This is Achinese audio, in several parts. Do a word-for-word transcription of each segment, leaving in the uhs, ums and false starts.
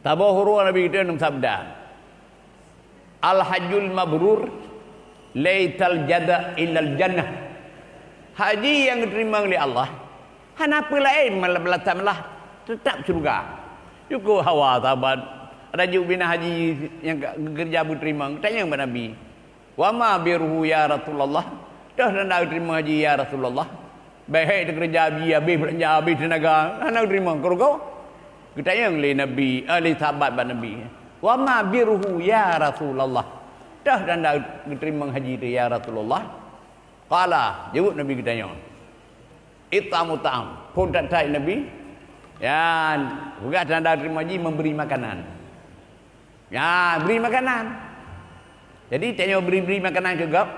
Saboh uroe Nabi geutanyoe sabda, "Al-hajjul mabrur laisal jaza illal jannah." Haji nyang geuteurimong lé Allah hana peue laén balasan malah, teutap syeuruga. Syukoe hawa sahabat, rajuk bina haji nyang ka geukeureuja beuteurimong, tanyong bak Nabi, "Wa ma birruhu ya Rasulullah?" Toh tanda teurimong haji ya Rasulullah? Bèk hèk teukeureuja haji, habéh beulanja, habéh teunaga, hana teurimong keu rugoe. Geutanyong lé Nabi, eh, lé sahabat bak Nabi, "Wa ma birruhu ya Rasulullah?" Toh tanda geuteurimong haji teuh ya Rasulullah? Qala, jaweueb Nabi geutanyoe, "It'amu ta'am." Phon that-that Nabi, ya, peugah tanda teurimong haji, memberi makanan. Ya, bri makanan. Jadi, tanyoe bri-bri makanan keu gob.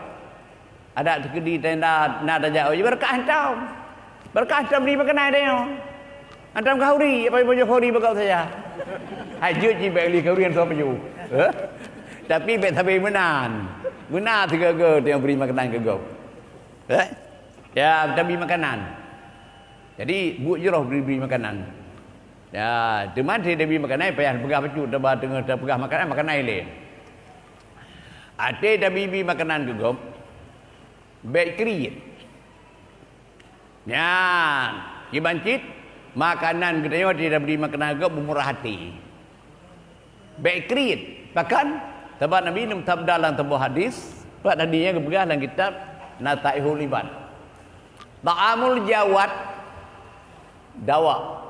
Adak teukeudi tenda na tajak, "Oh, beureukah hantom. Beureukah hantom bri makanan tanyoe. Hantom kahuri, apa ibu johori bak gob saja." Hai jeuet cit bèk li kahuri hantom paju. Eh? Tapi bèk sabe meunan. Meunan sigoe-goe tanyoe bri makanan keu gob. Eh? Ya, tabri makanan. Jadi, buet jroh bri-bri makanan. Ya, teuma até tabri makanan payah peugah bacut, taba teungoh tapeugah makanan, makanan ilèe. Até tabri-bri makanan keu gob, bèk kriet. Nyan, kiban cit, makanan geutanyoe até tabri makanan keu gob beumurah até. Bèk kriet. Pakon? Sabab Nabi neusabda lam saboh hadis, pat hadis nyan geupeugah lam kitab Nasaihul Ibad, "Ta'amul jawad dawa,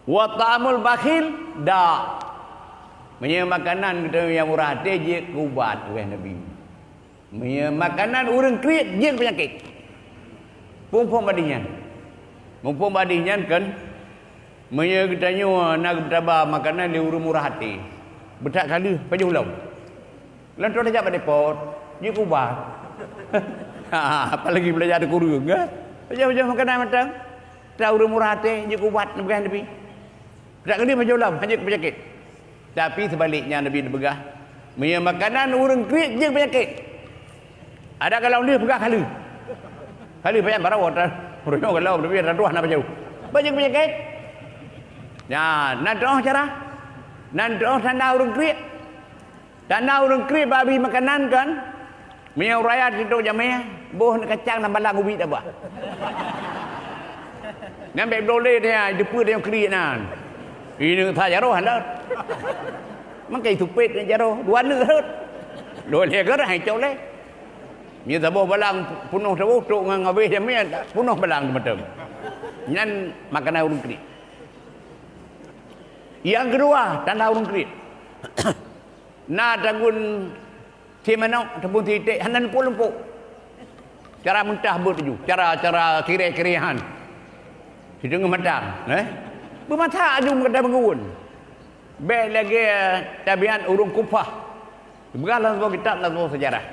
wa ta'amul bakhil da." Meunyoe makanan geutanyoe nyang murah até jeuet keu ubat, wahé Nabi. Meunyoe makanan ureueng kriet, jeuet peunyakét. Phon-phon bak hadis nyan. Muphom bak hadis nyan kan, meunyoe geutanyoe na geutaba makanan lé ureueng murah até, beuthat ka lheueh pajoh lom. Lom troh tajak bak depot, jeuet keu ubat. Apalagi beulanja teukureueng, kan? Pajoh-pajoh makanan mantong, ta ureueng murah até, jeuet keu ubat, neupeugah Nabi. Beuthat ka lheueh pajoh lom, hana jeuet keu peunyakét. Tapi seubaliknya Nabi neupeugah, meunyoe makanan ureueng kriet jeuet peunyakét. Adak goh lom lheueh peugah ka lheueh. Ka lheueh payah baroe ta-, meureunoe goh lom, tapi atra tuah na pajoh. Bah jeuet peunyakét. Nyan, na teuoh cara. Na teuoh tanda ureueng kriet. Tanda ureueng kriet bak bri makanan kan. Meunyoe raya titok jamé, boh kacang na balang ubit abah. Nyan bèk bloe lé dia, jeupeue dia kriet nyan. Ineuk that jaroh han lôt. Mangkai tupet nyan jaroh, dua neuk rhot. Dua lhèe geuh hai cok lé. Nyan saboh balang peunoh saboh, trok ngon abéh jamé, peunoh balang teumatem. Nyan makanan ureueng kriet. Nyang keudua, tanda ureueng kriet. Na tagun sie manok ataupun sie iték hana lumpok-lumpok. Cara meutah beuet laju, cara, cara kiré-kiré han. Sideungoe mata, eh? Beumata laju meukeudeh meugeuen. Bèk lagèe tabiat ureueng Kufah. Peugah lam saboh kitab, lam saboh seujarah.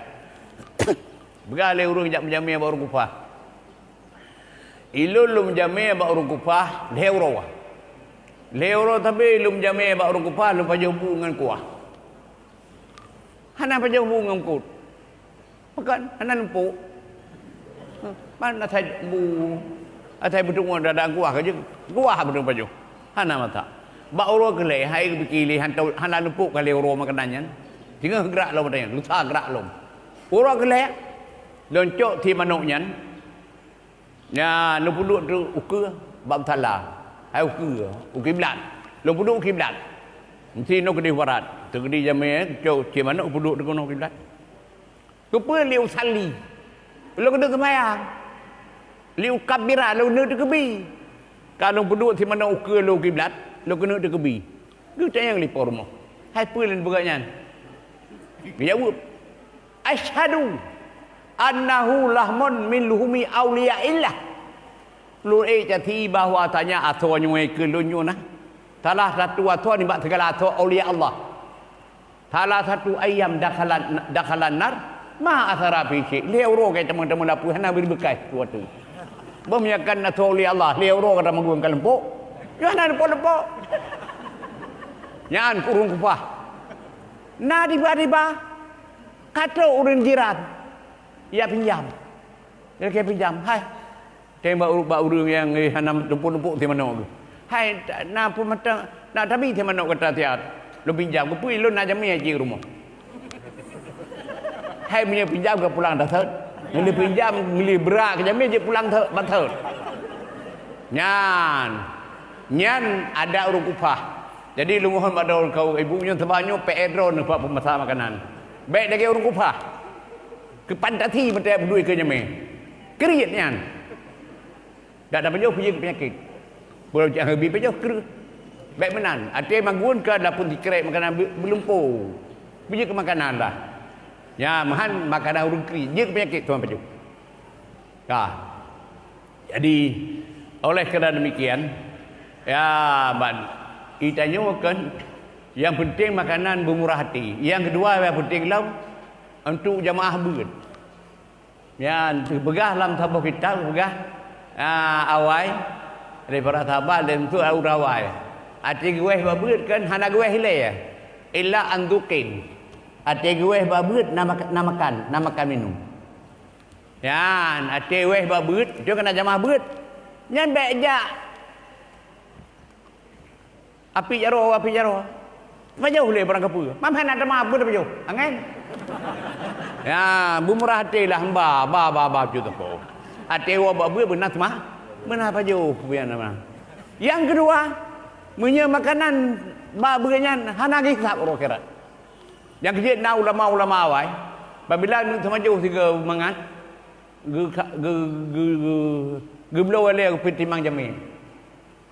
Peugah lé ureueng jak meujamé bak ureueng Kufah. Ilôn lôn meujamé bak ureueng Kufah lhèe uroe. Lhèe uroe sabe lôn meujamé bak ureueng Kufah, lôn pajoh bu ngon kuah. Hana pajoh bu ngon eungkôt. Pakon? Hana lumpok. Hah, man asai bu, asai beuteumé dada kuah ka jeuet. Kuah beuteumé pajoh. Hana mata. Bak uroe keulhèe, hai geupike lé, han tau, hana lumpok ka lhèe uroe makanan nyan. Singoh geurak lom mata nyan, lusa geurak lom. Uroe keulhèe, lôn cok sie manok nyan, nyan lôn peuduek teuk ukeue bak musala. Hai ukeue, u kiblat. Lôn peuduek u kiblat. Meusti nyoe keudeh barat. Teukeudi jamé, cok sie manok peuduek teuk nyoe kiblat. Keupeue li usalli? Lôn keuneuk seumayang. Li ukabbira, lôn keuneuk teukeubi. Ka lôn peuduek sie manok ukeue lôn kiblat, lôn keuneuk teukeubi. Geutanyong lé po rumoh, "Hai peue lôn peugah nyan?" Geujaweueb, "Asyhadu annahu lahmun min luhumi auliyaillah." Lôn ék saksi bahwasanya asoe nyoe keu lôn nyoe na salah satu asoe nibak sigala asoe aulia Allah. Salah satu ayam dakhalan, dakhalan nar, ma athara fi syai'. Lhèe uroe ka teuma-teuma lapui, hana bri beukai sesuatu. Beuh meunyoe na asoe aulia Allah, lhèe uroe ka teuma geuh ka lumpok. Nyoe hana lumpok-lumpok. Nyan ureueng Kufah. Na tiba-tiba, ka trok ureueng jiran. Ia pinjam. Ia pinjam. Hai, Tem bak uru-, bak ureueng nyang, eh, hana tumpuk-tumpuk sie manok geuh. "Hai, ta-, na peue mantong, Nak tabi si manok gata siat. Lôn pinjam, keupeue lôn na jamé cit rumoh. Hai meunyoe pinjam ka pulang that-that. Meunyoe pinjam, meuli brat keu jamé jeuet pulang that-that. Nyan. Nyan adat ureuëng kufa. Jadi lôn mohon bak droe keu ibu nyoe, sabab nyoe P R droe nyoe bak peumasa makanan. Bék lagée ureuëng kufa. Keu fantasi meuteuk beudui keu jamé. Kriet nyan. Dak tapajoh peue jeuet keu peunyakét. Peue cit hana bi pajoh kreueh. Bék meunan, até magun ka adalah pun sikrek makanan be-, beulumpo. Peue jeuet keu makanan dah. Nyan meuhan makanan ureuëng kriet, jeuet keu peunyakét tuan pajoh. Ka. Jadi, oleh kerana demikian, ya ban, itanyoe kan, yang penting makanan beumurah hati. Yang kedua yang penting lom untuk jamaah beuet. Nyan teupeugah lam saboh kitab, teupeugah, ah, awai, dari para sahabat dan untuk ureuëng awai. Até geuwéh bak beuet kan hana geuwéh ilée, illa an zuqin. Até geuwéh bak beuet na mak-, na makan, na makan minum. Nyan, até wéh bak beuet, tu keunan jamaah beuet. Nyan bék jak. Api jaroe, api jaroe. Pajoh lé barang kapeue. Mam hana teuma beuet pajoh. Angen. Ya, beumurah até lah hamba, ba, ba, ba, cut teuko. Até woe bak beuet beuna teuma, beuna pajoh, buya nama. Yang kedua, meunyoe makanan bak beuet nyan hana geuhisab uroe akhirat. Nyang keujeuet na ulama-ulama awai, apabila neuk teumajoh sigoe mangat, geu-, geu-, geu-, geu-, geubloe lé geupeutimang jamé.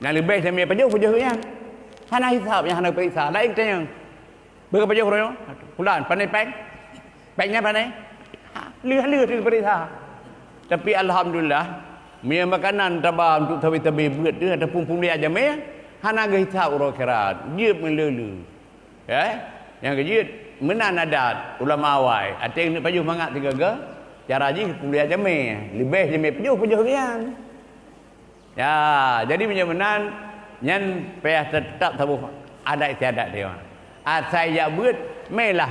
Nyang leubeh jamé pajoh, pajoh nyan. Hana hisab, nyang hana peuriksa. Laén tanyong. Beu pajoh uroe nyoe? Fulan, pane péng? Péng nyan pane? Ha, lheueh-lheueh teupeuriksa. Tapi alhamdulillah, meunyoe makanan taba untuk sabe-sabe beuet tu ataupun peumulia jamé, hana geuhisab uroe akhirat. Jeuet meuleu-leu. Eh, nyang keujeuet meunan adat ulama awai. Até neuk pajoh mangat sigoe-goe, cara jih kuliah jamé. Leubeh jamé pajoh, pajoh rian. Ya, jadi meunyoe meunan, nyan payah teutap saboh adat istiadat dia. Asai jak beuet, meulah.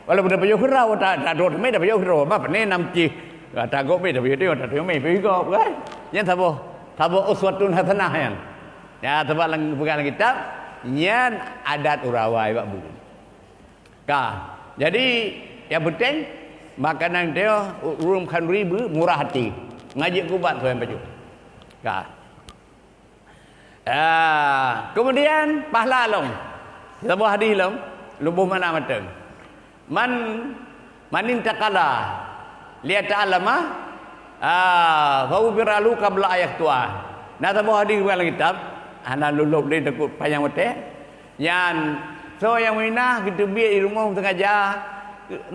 Walaupun tapajoh keudroe, ta-, tadot mé tapajoh keudroe. Bah, pane nam cih. Tagok mé tapajoh teuh, tapajoh mé, pajoh gob, kan? Nyan saboh, saboh uswatun hasanah nyan. Ya, sabab lam, peugah lam kitab, nyan adat ureuëng awai bak beuet. Ka. Jadi, nyang penting, makanan teuh ureuëng khanduri beu murah hati. Ngajak kubat tuan pajoh. Ka. Ah, kemudian, pahala lom. Saboh hadis lom, leubeh mana mantong. Man, man intaqala liyata'allama, ah, fa ghufira lahu qabla an yaqtu'a. Na saboh hadis dalam kitab, hana lulop lé takot panyang watée. Nyan, soe nyang meuinah geuteubiet di rumoh sengaja,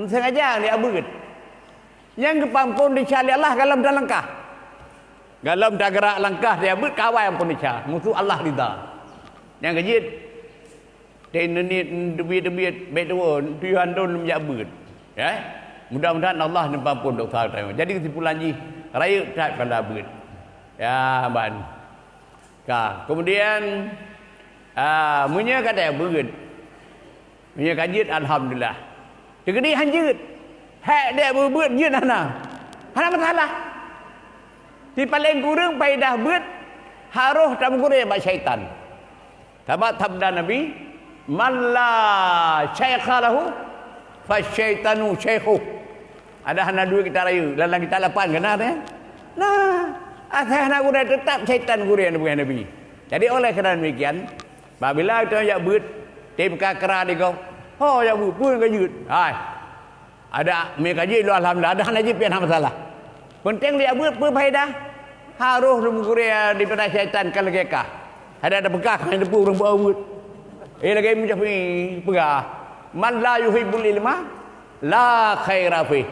sengaja lé abeuet. Nyang geupampon desya lé Allah golom talangkah. Golom tagerak langkah di abeuet kawai ampon desya, musoh Allah rida. Nyang keujeuet, Teuneuniet teubiet-teubiet bék tuwoe, tuyoh andon lom jak beuet. Ya. Mudah-mudahan Allah neupampon dosa tanyoe. Jadi keusimpulan jih, rayeuk that pahala beuet. Ya, ban. Ka, kemudian, ah, meunyoe ka that beuet, meunyoe ka jeuet, alhamdulillah. Teukeudi han jeuet. Hék dek beuet jeuet hana. Hana masalah. Sipaleng kureueng paedah beuet harôh tameuguréh bak syaitan. Sabab sabda Nabi, "Man la syaikha lahu, fasyaitanu syaikhuh." Ada hana duit kita rayeuk, dalam kita lapan kena teh. Nah, asai hana gurée tetap syaitan gurée Nabi. Jadi oleh kerana demikian, apabila kita jak beuet, tim kakra di kau, ho jak beuet pun ka jeuet. Hai. Ada mé ka jeuet lôn alhamdulillah, ada hana jeuet pih hana masalah. Penting lé beuet peue faedah? Harôh lôn gurée daripada syaitan ka lagée kah. Ada ada peugah hana teupeu ureuëng bak beuet. Eh lagée Imam Syafi'i peugah, "Man la yuhibbul ilma la khaira fih."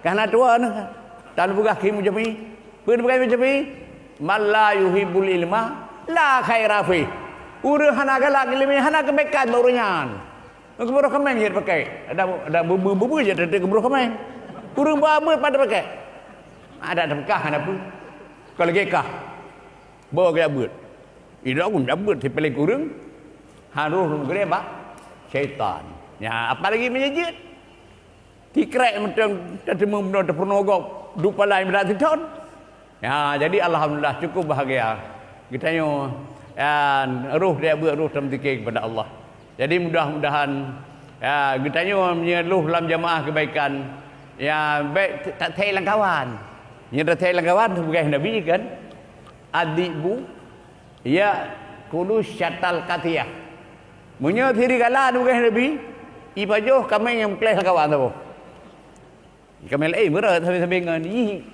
Ka hana tuan. Tan peugah keu Imam Syafi'i. Peue peugah Imam Syafi'i? "Man la yuhibbul ilma la khaira fih." Ureuëng hana galak ileumé hana keubaikan bak ureuëng nyan. Keubroh kaméng jeuet pakai. Ada, ada bubu-bubu jeuet teuntée keubroh kaméng. Ureuëng ba beuet pada pakai. Ada teupeukah hana peue. Kalau lagée kah. Bawa ke beuet. Ida pun dak beuet sipaleng kureueng. Harôh lôn gurée bak syaitan. Ya, apalagi meunyoe jeuet. Tikrek mantong teuteumé bunoe teupeurunoe gob duek palai meudat sithon. Ya, jadi alhamdulillah cukup bahagia. Geutanyoe Dan roh tajak beuet, roh tameudzikir kepada Allah. Jadi mudah-mudahan, ya, geutanyoe meunyoe lheueh lam jamaah kebaikan, ya, bèk t-, tathèe lam kawan. Meunyoe tathèe lam kawan, peugah Nabi kan, "Ad-dhi'bu ya'kulu syatal qathiah." Meunyoe serigala, peugah Nabi, ipajoh kaméng nyang meuklèh lam kawan saboh. Kaméng laén beureukat sabe-sabe ngon, ih,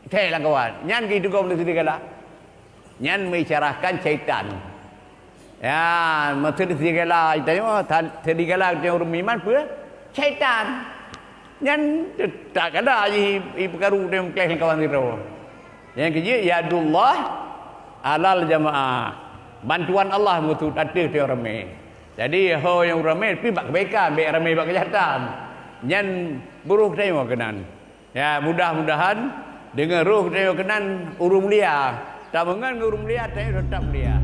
thèe lam kawan. Nyan keuh teugom lé serigala. Nyan meuisyaratkan syaitan. Ya, maksud serigala tanyoe, ta-, serigala tanyoe ureueng iman peue? Syaitan. Nyan tak kada jih i-, ipeukaru tanyoe meuklèh lam kawan sidroe. Nyang keujeuet, yadullah alal jamaah. Bantuan Allah meukeusut ateueh tanyoe ramé. Jadi, ho nyang ramé pih bak keubaikan, bèk ramé bak keujahatan. Nyan beuroh tanyoe keunan. Ya, mudah-mudahan deungon roh tanyoe keunan ureueng mulia. Tameungon ngon ureueng mulia, tanyoe teutap mulia.